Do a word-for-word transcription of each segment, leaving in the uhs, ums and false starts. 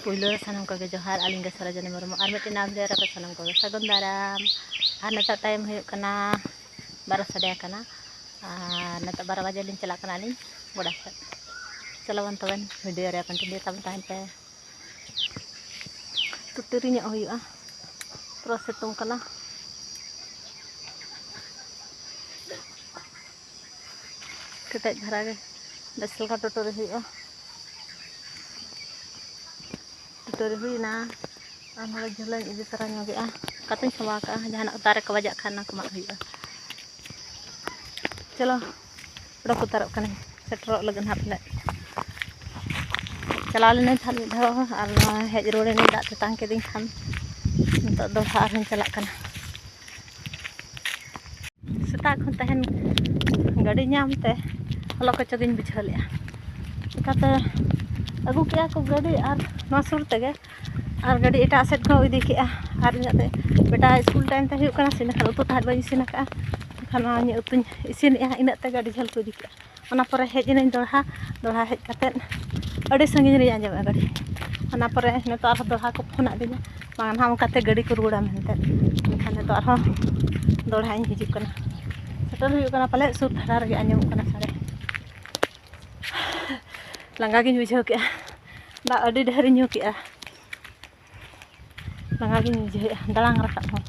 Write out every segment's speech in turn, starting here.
ᱯᱩᱭᱞᱩ ᱨᱮ ᱥᱟᱱᱟᱢ ᱠᱚᱜᱮ ᱡᱚᱦᱟᱨ, ᱟᱹᱞᱤᱧ ᱜᱮ ᱥᱚᱨᱳᱡᱚᱱᱤ ᱢᱩᱨᱢᱩ᱾ ᱟᱨ ᱢᱤᱫᱴᱮᱱ ᱱᱟᱣᱟ video ᱨᱮ ᱟᱯᱮ ᱥᱟᱱᱟᱢ ᱠᱚᱜᱮ ᱥᱟᱹᱜᱩᱱ ᱫᱟᱨᱟᱢ᱾ ᱟᱨ ᱱᱤᱛᱚᱜ time ᱦᱩᱭᱩᱜ ᱠᱟᱱᱟ ᱵᱟᱨᱚ ᱥᱟᱰᱮ ᱟᱠᱟᱱᱟ᱾ ᱟᱨ ᱱᱤᱛᱚᱜ ᱵᱟᱨᱚ ᱵᱟᱡᱮ ᱞᱤᱧ ᱪᱟᱞᱟᱜ ᱠᱟᱱᱟ ᱟᱹᱞᱤᱧ ᱜᱚᱰᱟ ᱥᱮᱫ᱾ ᱪᱚᱞᱚ ᱵᱚᱱ ᱛᱚᱵᱮ video ᱨᱮ continue ᱛᱟᱵᱚᱱ ᱛᱟᱦᱮᱱ ᱯᱮ᱾ ᱴᱩᱴᱩᱨᱤ ᱧᱚᱜ ᱦᱩᱭᱩᱜᱼᱟ, ᱯᱩᱨᱟᱹ ᱥᱤᱛᱩᱝ ᱠᱟᱱᱟ᱾ ᱠᱮᱴᱮᱡ ᱫᱷᱟᱨᱟ ᱜᱮ ᱵᱮᱥ ᱞᱮᱠᱟ ᱴᱩᱴᱩᱨᱤ ᱦᱩᱭᱩᱜᱼᱟ᱾ ᱴᱩᱴᱩᱨᱤ ᱦᱩᱭᱱᱟ᱾ ᱟᱨ ᱱᱚᱰᱮ ᱡᱷᱩᱞᱟᱹᱧ ᱤᱫᱤ ᱛᱚᱨᱟ ᱧᱚᱜᱮᱜᱼᱟ᱾ ᱠᱟᱛᱮᱧ ᱥᱟᱢᱵᱟᱣ ᱠᱟᱜᱼᱟ, ᱡᱟᱦᱟᱱᱟᱜ ᱫᱟᱨᱮ ᱠᱚ ᱵᱟᱡᱟᱜ ᱠᱷᱟᱱ ᱚᱱᱟ ᱠᱚ ᱢᱟᱜ ᱦᱩᱭᱩᱜᱼᱟ᱾ ᱪᱚᱞᱚ, ᱚᱰᱚᱠ ᱩᱛᱟᱹᱨᱚᱜ ᱠᱟᱹᱱᱟᱹᱧ, ᱥᱮᱴᱮᱨᱚᱜ ᱞᱟᱹᱜᱤᱫ ᱦᱟᱸᱜ ᱯᱟᱞᱮᱫ᱾ ᱪᱟᱞᱟᱣ ᱞᱮᱱᱟᱹᱧ ᱦᱟᱸᱜ ᱢᱤᱫ ᱫᱷᱟᱣ, ᱟᱨ ᱱᱚᱣᱟ ᱦᱮᱡ ᱨᱩᱣᱟᱹᱲᱮᱱᱟᱹᱧ ᱫᱟᱜ ᱛᱮᱛᱟᱝ ᱠᱤᱫᱤᱧ ᱠᱷᱟᱱ᱾ ᱱᱤᱛᱚᱜ ᱫᱚᱲᱦᱟ ᱟᱨᱦᱚᱸᱧ ᱪᱟᱞᱟᱜ ᱠᱟᱱᱟ᱾ ᱥᱮᱛᱟᱜ ᱠᱷᱚᱱ ᱛᱟᱦᱮᱱ ᱜᱟᱹᱰᱤ ᱧᱟᱢ ᱛᱮ ᱦᱚᱞᱚ ᱠᱚᱪᱚ ᱜᱤᱧ ᱵᱩᱡᱷᱟᱹᱣ ᱞᱮᱜᱼᱟ᱾ ᱪᱤᱠᱟᱹᱛᱮ ᱟᱹᱜᱩ ᱠᱮᱜᱼᱟ ᱠᱚ ᱜᱟᱹᱰᱤ ᱟᱨ ᱱᱚᱣᱟ ᱥᱩᱨ ᱛᱮᱜᱮ, ᱟᱨ ᱜᱟᱹᱰᱤ ᱮᱴᱟᱜ ᱥᱮᱫ ᱠᱷᱚᱱ ᱤᱫᱤ ᱠᱮᱜᱼᱟ᱾ ᱟᱨ ᱤᱧᱟᱹᱜ ᱛᱮ ᱵᱮᱴᱟ ᱥᱠᱩᱞ time ᱛᱟᱭ ᱦᱩᱭᱩᱜ ᱠᱟᱱᱟ, ᱥᱮ ᱤᱱᱟᱹᱠᱷᱟᱱ ᱩᱛᱩ ᱛᱟᱦᱮᱸᱫ ᱵᱟᱹᱧ ᱤᱥᱤᱱ ᱟᱠᱟᱫᱼᱟ᱾ ᱮᱱᱠᱷᱟᱱ ᱱᱚᱣᱟ ᱤᱧᱟᱹᱜ ᱩᱛᱩᱧ ᱤᱥᱤᱱᱮᱜᱼᱟ, ᱤᱱᱟᱹᱜ ᱛᱮ ᱜᱟᱹᱰᱤ ᱡᱷᱟᱹᱞ ᱠᱚ ᱤᱫᱤ ᱠᱮᱜᱼᱟ᱾ ᱚᱱᱟ ᱯᱚᱨᱮ ᱦᱮᱡ ᱮᱱᱟᱹᱧ ᱫᱚᱲᱦᱟ᱾ ᱫᱚᱲᱦᱟ ᱦᱮᱡ ᱠᱟᱛᱮᱫ ᱟᱹᱰᱤ ᱥᱟᱺᱜᱤᱧ ᱨᱮᱧ ᱟᱸᱡᱚᱢᱮᱫᱼᱟ ᱜᱟᱹᱰᱤ᱾ ᱚᱱᱟ ᱯᱚᱨᱮ ᱱᱤᱛᱚᱜ ᱟᱨᱦᱚᱸ ᱫᱚᱲᱦᱟ ᱠᱚ ᱯᱷᱳᱱᱟᱫᱤᱧᱟ, ᱵᱟᱝ ᱱᱟᱦᱟᱜ ᱚᱱᱠᱟᱛᱮ ᱜᱟᱹᱰᱤ ᱠᱚ ᱨᱩᱣᱟᱹᱲᱟ ᱢᱮᱱᱛᱮ᱾ ᱮᱱᱠᱷᱟᱱ ᱱᱤᱛᱚᱜ ᱟᱨᱦᱚᱸ ᱫᱚᱲᱦᱟᱧ ᱦᱤᱡᱩᱜ ᱠᱟᱱᱟ᱾ ᱥᱮᱴᱮᱨ ᱦᱩᱭᱩᱜ ᱠᱟᱱᱟ ᱯᱟᱞᱮᱫ, ᱥᱩᱨ ᱫᱷᱟᱨᱟ ᱨᱮᱜᱮ ᱟᱸᱡᱚᱢᱚᱜ ᱠᱟᱱᱟ ᱥᱟᱰᱮ᱾ ᱞᱟᱸᱜᱟ ᱜᱤᱧ ᱵᱩᱡᱷᱟᱹᱣ ᱠᱮᱜᱼᱟ, ᱫᱟᱜ ᱟᱹᱰᱤ ᱰᱷᱮᱨᱤᱧ ᱧᱩ ᱠᱮᱜᱼᱟ᱾ ᱞᱟᱸᱜᱟ ᱜᱤᱧ ᱵᱩᱡᱷᱟᱹᱣᱮᱫᱼᱟ ᱫᱟᱬᱟᱱ ᱨᱟᱠᱟᱵ ᱦᱚᱸ᱾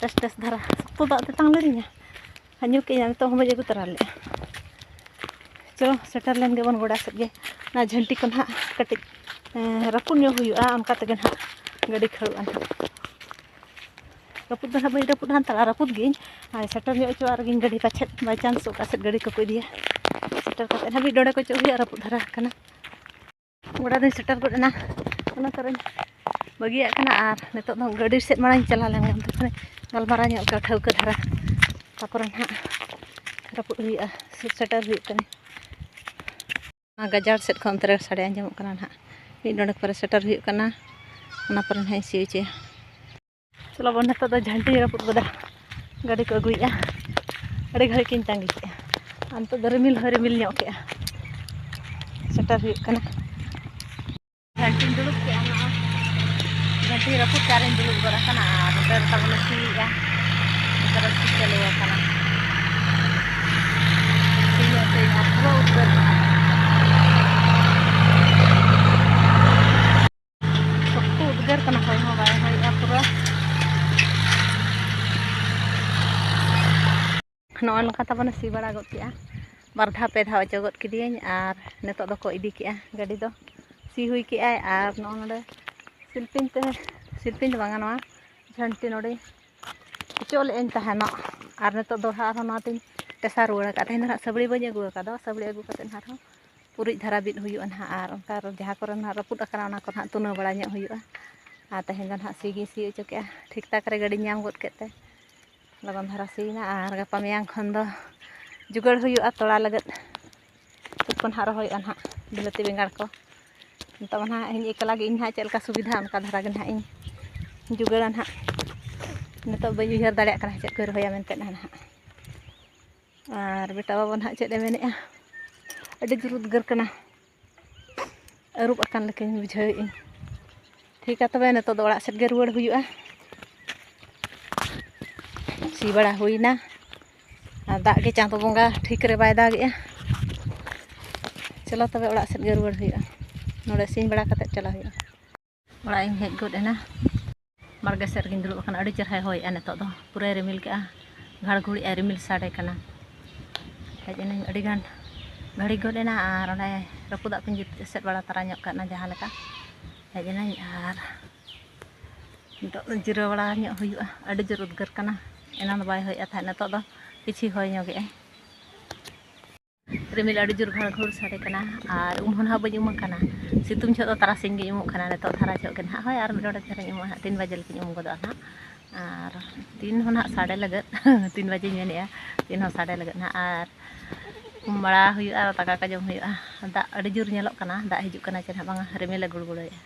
ᱴᱮᱥ ᱴᱮᱥ ᱫᱷᱟᱨᱟ ᱥᱚᱠᱛᱚ ᱫᱟᱜ ᱛᱮᱛᱟᱝ ᱞᱤᱫᱤᱧᱟ᱾ ᱟᱨ ᱧᱩ ᱠᱮᱜᱼᱟ, ᱱᱤᱛᱚᱜ ᱦᱚᱸ ᱵᱟᱹᱧ ᱟᱹᱜᱩ ᱛᱚᱨᱟ ᱞᱮᱫᱼᱟ᱾ ᱪᱚᱞᱚ, ᱥᱮᱴᱮᱨ ᱞᱮᱱ ᱜᱮᱵᱚᱱ ᱜᱚᱰᱟ ᱥᱮᱫ ᱜᱮ᱾ ᱚᱱᱟ ᱡᱷᱟᱹᱱᱴᱤ ᱠᱚ ᱱᱟᱦᱟᱜ ᱠᱟᱹᱴᱤᱡ, ᱮᱸ, ᱨᱟᱹᱯᱩᱫ ᱧᱚᱜ ᱦᱩᱭᱩᱜᱼᱟ, ᱚᱱᱠᱟ ᱛᱮᱜᱮ ᱱᱟᱦᱟᱜ ᱜᱟᱹᱰᱤ ᱠᱷᱟᱹᱲᱩᱜᱼᱟ ᱱᱟᱦᱟᱜ᱾ ᱨᱟᱹᱯᱩᱫ ᱫᱚ ᱱᱟᱦᱟᱜ ᱵᱟᱹᱧ ᱨᱟᱹᱯᱩᱫ ᱦᱟᱛᱟᱲᱟ, ᱨᱟᱹᱯᱩᱫ ᱜᱤᱭᱟᱹᱧ᱾ ᱟᱨ ᱥᱮᱴᱮᱨ ᱧᱚᱜ ᱦᱚᱪᱚᱣᱟᱜ ᱨᱮᱜᱤᱧ ᱜᱟᱹᱰᱤ, ᱯᱟᱪᱷᱮᱫ by chance ᱚᱠᱟ ᱥᱮᱫ ᱜᱟᱹᱰᱤ ᱠᱚᱠᱚ ᱤᱫᱤᱭᱟ᱾ ᱥᱮᱴᱮᱨ ᱠᱟᱛᱮᱫ ᱦᱟᱹᱵᱤᱡ ᱰᱚᱸᱰᱮ ᱠᱚ ᱚᱪᱚᱜ ᱦᱩᱭᱩᱜᱼᱟ, ᱨᱟᱹᱯᱩᱫ ᱫᱷᱟᱨᱟ ᱟᱠᱟᱱᱟ᱾ ᱜᱚᱰᱟ ᱫᱚᱧ ᱥᱮᱴᱮᱨ ᱜᱚᱫ ᱮᱱᱟ᱾ ᱚᱱᱟ ᱠᱚᱨᱮᱧ ᱵᱟᱹᱜᱤᱭᱟᱜ ᱠᱟᱱᱟ᱾ ᱟᱨ ᱱᱤᱛᱚᱜ ᱫᱚ ᱜᱟᱹᱰᱤ ᱥᱮᱫ ᱢᱟᱲᱟᱝ ᱤᱧ ᱪᱟᱞᱟᱣ ᱞᱮᱱ ᱜᱮ, ᱚᱱᱛᱮ ᱠᱷᱚᱱ ᱜᱟᱞᱢᱟᱨᱟᱣ ᱧᱚᱜ ᱠᱟᱜᱼᱟ ᱴᱷᱟᱹᱣᱠᱟᱹ ᱫᱷᱟᱨᱟ᱾ ᱛᱟᱨᱯᱚᱨᱮ ᱱᱟᱦᱟᱜ ᱨᱟᱹᱯᱩᱫ ᱦᱩᱭᱩᱜᱼᱟ, ᱥᱮ ᱥᱮᱴᱮᱨ ᱦᱩᱭᱩᱜ ᱠᱟᱱᱟ᱾ ᱚᱱᱟ ᱜᱟᱡᱟᱲ ᱥᱮᱫ ᱠᱷᱚᱱ ᱚᱱᱛᱮ ᱨᱮ ᱥᱟᱰᱮ ᱟᱸᱡᱚᱢᱚᱜ ᱠᱟᱱᱟ ᱱᱟᱦᱟᱜ᱾ ᱢᱤᱫ ᱰᱚᱸᱰᱮᱠ ᱯᱚᱨᱮ ᱥᱮᱴᱮᱨ ᱦᱩᱭᱩᱜ ᱠᱟᱱᱟ, ᱚᱱᱟ ᱯᱚᱨᱮ ᱱᱟᱦᱟᱜ ᱤᱧ ᱥᱤ ᱦᱚᱪᱚᱭᱟ᱾ ᱪᱚᱞᱚ ᱵᱚᱱ, ᱱᱤᱛᱚᱜ ᱫᱚ ᱡᱷᱟᱹᱱᱴᱤᱧ ᱨᱟᱹᱯᱩᱫ ᱜᱚᱫᱟ᱾ ᱜᱟᱹᱰᱤ ᱠᱚ ᱟᱹᱜᱩᱭᱮᱫᱼᱟ, ᱟᱹᱰᱤ ᱜᱷᱟᱹᱲᱤᱡ ᱠᱤᱱ ᱛᱟᱺᱜᱤ ᱠᱮᱫᱼᱟ᱾ ᱟᱨ ᱱᱤᱛᱚᱜ ᱫᱚ ᱨᱤᱢᱤᱞ ᱦᱚᱸᱭ ᱨᱤᱢᱤᱞ ᱧᱚᱜ ᱠᱮᱫᱼᱟ, ᱥᱮᱴᱮᱨ ᱦᱩᱭᱩᱜ ᱠᱟᱱᱟ᱾ ᱡᱷᱟᱹᱱᱴᱤᱧ ᱫᱩᱲᱩᱵ ᱠᱮᱫᱼᱟ᱾ ᱛᱤ ᱨᱟᱹᱯᱩᱫ ᱠᱟᱜ ᱨᱮᱧ ᱫᱩᱲᱩᱵ ᱜᱚᱫ ᱟᱠᱟᱱᱟ ᱟᱨ ᱱᱚᱛᱮ ᱨᱮ ᱛᱟᱵᱚᱱ ᱥᱤᱭᱮᱜᱼᱟ᱾ ᱱᱚᱛᱮ ᱨᱮ ᱥᱤ ᱪᱟᱹᱞᱩ ᱟᱠᱟᱱᱟ᱾ ᱥᱤ ᱧᱚᱜ ᱛᱮ ᱟᱨ ᱯᱩᱨᱟᱹ ᱩᱫᱽᱜᱟᱹᱨ ᱠᱟᱱᱟ᱾ ᱥᱚᱠᱛᱚ ᱩᱫᱽᱜᱟᱹᱨ ᱠᱟᱱᱟ, ᱦᱚᱭ ᱦᱚᱸ ᱵᱟᱭ ᱦᱚᱭᱮᱜᱼᱟ ᱯᱩᱨᱟᱹ᱾ ᱱᱚᱜᱼᱚᱭ ᱱᱚᱝᱠᱟ ᱛᱟᱵᱚᱱ ᱥᱤ ᱵᱟᱲᱟ ᱜᱚᱫ ᱠᱮᱜᱼᱟ᱾ ᱵᱟᱨ ᱫᱷᱟᱣ ᱯᱮ ᱫᱷᱟᱣ ᱚᱪᱚ ᱜᱚᱫ ᱠᱮᱫᱮᱭᱟᱹᱧ ᱟᱨ ᱱᱤᱛᱚᱜ ᱫᱚᱠᱚ ᱤᱫᱤ ᱠᱮᱜᱼᱟ ᱜᱟᱹᱰᱤ ᱫᱚ᱾ ᱥᱤ ᱦᱩᱭ ᱠᱮᱜᱼᱟᱭ ᱟᱨ ᱱᱚᱜᱼᱚ ᱱᱚᱰᱮ ᱥᱤᱞᱯᱤᱧ ᱛᱮ, ᱥᱤᱞᱯᱤᱧ ᱫᱚ ᱵᱟᱝᱟ, ᱱᱚᱣᱟ ᱡᱷᱟᱹᱱᱴᱤ ᱱᱚᱰᱮ ᱚᱪᱚᱜ ᱞᱮᱜᱼᱟᱹᱧ ᱛᱟᱦᱮᱱᱚᱜ᱾ ᱟᱨ ᱱᱤᱛᱚᱜ ᱫᱚᱲᱦᱟ ᱟᱨᱦᱚᱸ ᱱᱚᱣᱟ ᱛᱤᱧ ᱴᱮᱥᱟ ᱨᱩᱣᱟᱹᱲ ᱟᱠᱟᱫᱼᱟ᱾ ᱛᱮᱦᱮᱧ ᱫᱚ ᱱᱟᱦᱟᱜ ᱥᱟᱹᱵᱲᱤ ᱵᱟᱹᱧ ᱟᱹᱜᱩ ᱟᱠᱟᱫᱟ, ᱥᱟᱹᱵᱲᱤ ᱟᱹᱜᱩ ᱠᱟᱛᱮᱫ ᱱᱟᱦᱟᱜ ᱟᱨᱦᱚᱸ ᱯᱩᱨᱤᱡ ᱫᱷᱟᱨᱟ ᱵᱤᱫ ᱦᱩᱭᱩᱜᱼᱟ ᱱᱟᱦᱟᱜ᱾ ᱟᱨ ᱚᱱᱠᱟ ᱡᱟᱦᱟᱸ ᱠᱚᱨᱮ ᱱᱟᱦᱟᱜ ᱨᱟᱹᱯᱩᱫ ᱟᱠᱟᱱᱟ, ᱚᱱᱟ ᱠᱚ ᱱᱟᱦᱟᱜ ᱛᱩᱱᱟᱹ ᱵᱟᱲᱟ ᱧᱚᱜ ᱦᱩᱭᱩᱜᱼᱟ᱾ ᱟᱨ ᱛᱮᱦᱮᱧ ᱫᱚ ᱱᱟᱦᱟᱜ ᱥᱤ ᱜᱤᱧ ᱥᱤ ᱚᱪᱚ ᱠᱮᱜᱼᱟ᱾ ᱴᱷᱤᱠ ᱴᱷᱟᱠ ᱨᱮ ᱜᱟᱹᱰᱤᱧ ᱧᱟᱢ ᱜᱚᱫ ᱠᱮᱫ ᱛᱮ ᱞᱚᱜᱚᱱ ᱫᱷᱟᱨᱟ ᱥᱤᱭᱮᱱᱟ᱾ ᱟᱨ ᱜᱟᱯᱟ ᱢᱮᱭᱟᱝ ᱠᱷᱚᱱ ᱫᱚ ᱡᱩᱜᱟᱹᱲ ᱦᱩᱭᱩᱜᱼᱟ ᱛᱚᱲᱟ ᱞᱟᱹᱜᱤᱫ᱾ ᱪᱮᱫ ᱠᱚ ᱱᱟᱦᱟᱜ ᱨᱚᱦᱚᱭᱚᱜᱼᱟ ᱱᱟᱦᱟᱜ, ᱵᱤᱞᱟᱹᱛᱤ ᱵᱮᱸᱜᱟᱲ ᱠᱚ᱾ ᱱᱤᱛᱚᱜ ᱢᱟ ᱱᱟᱦᱟᱜ ᱤᱧ ᱮᱠᱞᱟ ᱜᱮ, ᱤᱧ ᱱᱟᱦᱟᱜ ᱪᱮᱫ ᱞᱮᱠᱟ ᱥᱩᱵᱤᱫᱷᱟ, ᱚᱱᱠᱟ ᱫᱷᱟᱨᱟ ᱜᱮ ᱱᱟᱦᱟᱜ ᱤᱧ ᱡᱩᱜᱟᱹᱲᱟ ᱱᱟᱦᱟᱜ᱾ ᱱᱤᱛᱚᱜ ᱵᱟᱹᱧ ᱩᱭᱦᱟᱹᱨ ᱫᱟᱲᱮᱭᱟᱜ ᱠᱟᱱᱟ ᱪᱮᱫ ᱠᱚᱧ ᱨᱚᱦᱚᱭᱟ ᱢᱮᱱᱛᱮ ᱱᱟᱦᱟᱜ᱾ ᱟᱨ ᱵᱮᱴᱟ ᱵᱟᱵᱟ ᱱᱟᱦᱟᱜ ᱪᱮᱫ ᱮ ᱢᱮᱱᱮᱫᱼᱟ, ᱟᱹᱰᱤ ᱡᱳᱨ ᱩᱫᱽᱜᱟᱹᱨ ᱠᱟᱱᱟ, ᱟᱹᱨᱩᱵ ᱟᱠᱟᱱ ᱞᱮᱠᱟᱧ ᱵᱩᱡᱷᱟᱹᱣᱮᱫᱼᱟᱹᱧ᱾ ᱴᱷᱤᱠᱟ ᱛᱚᱵᱮ, ᱱᱤᱛᱚᱜ ᱫᱚ ᱚᱲᱟᱜ ᱥᱮᱫ ᱜᱮ ᱨᱩᱣᱟᱹᱲ ᱦᱩᱭᱩᱜᱼᱟ᱾ ᱥᱤ ᱵᱟᱲᱟ ᱦᱩᱭᱱᱟ, ᱟᱨ ᱫᱟᱜ ᱜᱮ ᱪᱟᱸᱫᱚ ᱵᱚᱸᱜᱟ ᱴᱷᱤᱠ ᱨᱮ ᱵᱟᱭ ᱫᱟᱜᱮᱜᱼᱟ᱾ ᱪᱚᱞᱚ ᱛᱚᱵᱮ, ᱚᱲᱟᱜ ᱥᱮᱫ ᱜᱮ ᱨᱩᱣᱟᱹᱲ ᱦᱩᱭᱩᱜᱼᱟ᱾ ᱱᱚᱰᱮ ᱥᱤᱧ ᱵᱟᱲᱟ ᱠᱟᱛᱮᱫ ᱪᱟᱞᱟᱜ ᱦᱩᱭᱩᱜᱼᱟ᱾ ᱚᱲᱟᱜ ᱤᱧ ᱦᱮᱡ ᱜᱚᱫ ᱮᱱᱟ, ᱵᱟᱲᱜᱮ ᱥᱮᱫ ᱨᱮᱜᱮᱧ ᱫᱩᱲᱩᱵ ᱟᱠᱟᱱᱟ᱾ ᱟᱹᱰᱤ ᱪᱮᱦᱨᱟᱭ ᱦᱚᱭᱮᱜᱼᱟ ᱱᱤᱛᱚᱜ ᱫᱚ, ᱯᱩᱨᱟᱹᱭ ᱨᱤᱢᱤᱞ ᱠᱮᱜᱼᱟ, ᱜᱷᱟᱲ ᱜᱷᱩᱲᱤᱡ ᱟᱭ ᱨᱤᱢᱤᱞ ᱥᱟᱰᱮ ᱠᱟᱱᱟ᱾ ᱦᱮᱡ ᱮᱱᱟᱹᱧ, ᱟᱹᱰᱤ ᱜᱟᱱ ᱜᱷᱟᱹᱲᱤᱠ ᱜᱚᱫ ᱮᱱᱟ, ᱟᱨ ᱚᱸᱰᱮ ᱨᱟᱹᱯᱩᱫᱟᱜ ᱠᱚᱧ ᱡᱩᱛ ᱮᱥᱮᱫ ᱵᱟᱲᱟ ᱛᱟᱨᱟ ᱧᱚᱜ ᱠᱟᱜ ᱱᱟ ᱡᱟᱦᱟᱸ ᱞᱮᱠᱟ᱾ ᱦᱮᱡ ᱮᱱᱟᱹᱧ ᱟᱨ ᱱᱤᱛᱚᱜ ᱫᱚ ᱡᱤᱨᱟᱹᱣ ᱵᱟᱲᱟ ᱧᱚᱜ ᱦᱩᱭᱩᱜᱼᱟ᱾ ᱟᱹᱰᱤ ᱡᱳᱨ ᱩᱫᱽᱜᱟᱹᱨ ᱠᱟᱱᱟ, ᱮᱱᱟᱝ ᱫᱚ ᱵᱟᱭ ᱦᱚᱭᱮᱜᱼᱟ ᱛᱟᱦᱮᱸᱫ, ᱱᱤᱛᱚᱜ ᱫᱚ ᱠᱤᱪᱷᱤ ᱦᱚᱭ ᱧᱚᱜᱮᱜᱼᱟᱭ᱾ ᱨᱤᱢᱤᱞ ᱟᱹᱰᱤ ᱡᱳᱨ ᱜᱷᱟᱲ ᱜᱷᱩᱲ ᱥᱟᱰᱮ ᱠᱟᱱᱟ, ᱟᱨ ᱩᱢ ᱦᱚᱸ ᱱᱟᱦᱟᱜ ᱵᱟᱹᱧ ᱩᱢ ᱟᱠᱟᱱᱟ᱾ ᱥᱤᱛᱩᱝ ᱡᱚᱦᱚᱜ ᱫᱚ ᱛᱟᱨᱟᱥᱤᱧ ᱜᱤᱧ ᱩᱢᱩᱜ ᱠᱟᱱᱟ, ᱱᱤᱛᱚᱜ ᱫᱷᱟᱨᱟ ᱡᱚᱦᱚᱜ ᱜᱮ ᱱᱟᱦᱟᱜ ᱦᱳᱭ ᱟᱨ ᱢᱤᱫ ᱰᱚᱸᱰᱮᱠ ᱫᱷᱟᱨᱟᱧ ᱩᱢᱩᱜᱼᱟ ᱱᱟᱦᱟᱜ, ᱛᱤᱱ ᱵᱟᱡᱮ ᱞᱮᱠᱟᱧ ᱩᱢ ᱜᱚᱫᱚᱜᱼᱟ ᱱᱟᱦᱟᱜ᱾ ᱟᱨ ᱛᱤᱱ ᱦᱚᱸ ᱱᱟᱦᱟᱜ ᱥᱟᱰᱮ ᱞᱟᱹᱜᱤᱫ ᱛᱤᱱ ᱵᱟᱡᱮᱧ ᱢᱮᱱᱮᱜᱼᱟ, ᱛᱤᱱ ᱦᱚᱸ ᱥᱟᱰᱮ ᱞᱟᱹᱜᱤᱫ ᱱᱟᱦᱟᱜ᱾ ᱟᱨ ᱩᱢ ᱵᱟᱲᱟ ᱦᱩᱭᱩᱜᱼᱟ, ᱫᱟᱠᱟ ᱠᱚ ᱡᱚᱢ ᱦᱩᱭᱩᱜᱼᱟ᱾ ᱫᱟᱜ ᱟᱹᱰᱤ ᱡᱳᱨ ᱧᱮᱞᱚᱜ ᱠᱟᱱᱟ, ᱫᱟᱜ ᱦᱤᱡᱩᱜ ᱠᱟᱱᱟ ᱪᱮ ᱱᱟᱦᱟᱜ ᱵᱟᱝᱟ, ᱨᱤᱢᱤᱞ ᱮ ᱜᱩᱲᱜᱩᱲᱟᱹᱭᱮᱜᱼᱟ᱾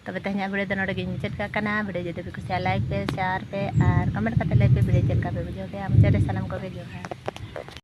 ᱛᱚᱵᱮ ᱛᱮᱦᱮᱧᱟᱜ video ᱫᱚ ᱱᱚᱰᱮ ᱜᱤᱧ ᱢᱩᱪᱟᱹᱫ ᱠᱟᱜ ᱠᱟᱱᱟ᱾ Video ᱡᱩᱫᱤ ᱯᱮ ᱠᱩᱥᱤᱭᱟᱜᱼᱟ, like ᱯᱮ, share ᱯᱮ ᱟᱨ comment ᱠᱟᱛᱮ ᱞᱟᱹᱭ ᱯᱮ video ᱪᱮᱫ ᱞᱮᱠᱟ ᱯᱮ ᱵᱩᱡᱷᱟᱹᱣ ᱠᱮᱜᱼᱟ᱾ ᱢᱩᱪᱟᱹᱫ ᱨᱮ ᱥᱟᱱᱟᱢ ᱠᱚᱜᱮ ᱡᱚᱦᱟᱨ᱾